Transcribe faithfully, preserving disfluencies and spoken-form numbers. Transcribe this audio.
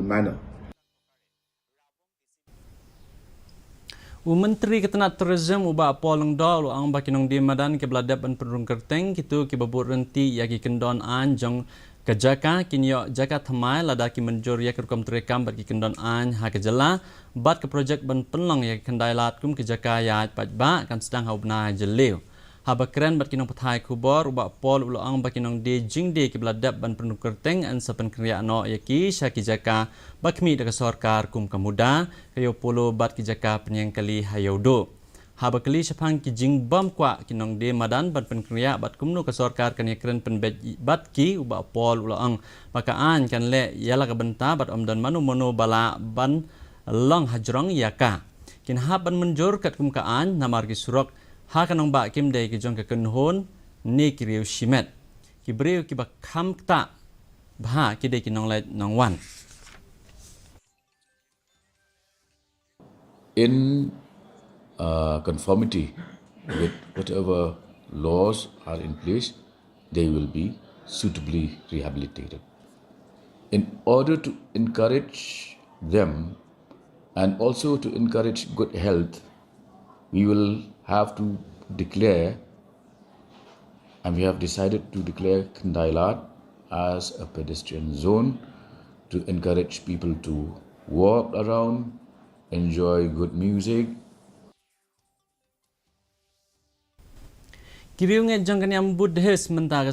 manner. U Myntri ka tnat Tourism u Bah Paul Lyngdoh u la ong ba ki nongdie madan kiba la dep ban pynrung kyrteng kito kiba bud ryntih ïa ki kyndon aiñ jong ka jaka kin ïoh jaka thymmai lada ki mynjur ïa ka rukom treikam bad ki kyndon aiñ ha ka jylla bad ka projek ban pynlong ïa ka Khyndai Lad kum ka jaka ïaid paidbah kan sdang ha u bnai Jylliew. Haba kren bad ki nongpathai khubor, u Bah Paul u la ong ba ki nongdie jingdie kiba la dep ban pynrung kyrteng yn sa pynkynriah noh ïa ki sha ki jaka ba khmih da ka sorkar kum ka Muda, ka Ïew Polo bad ki jaka pynïeng kali ha Ïewduh. Haba kylli shaphang ki jingbym kwah ki nongdie madan ban pynkynriah bad kumno ka sorkar kan ïakren pynbeit bad ki, u Bah Paul u la ong ba ka aiñ kan leh ïa la ka bynta bad ym don mano mano ba lah ban long hajrong ïa ka. Kin hap ban mynjur katkum ka aiñ namar ki surok ha ka nongbah kim dei ki jong ka kynhun ne ki riew shimet. Ki briew kiba kham ktah bha ki dei ki nongleit nongwan. In uh, conformity with whatever laws are in place, they will be suitably rehabilitated. In order to encourage them and also to encourage good health, we will have to declare, and we have decided to declare Khyndai Lad as a pedestrian zone to encourage people to walk around, enjoy good music. Ki riewngeit jong ka niam Buddhist mynta ka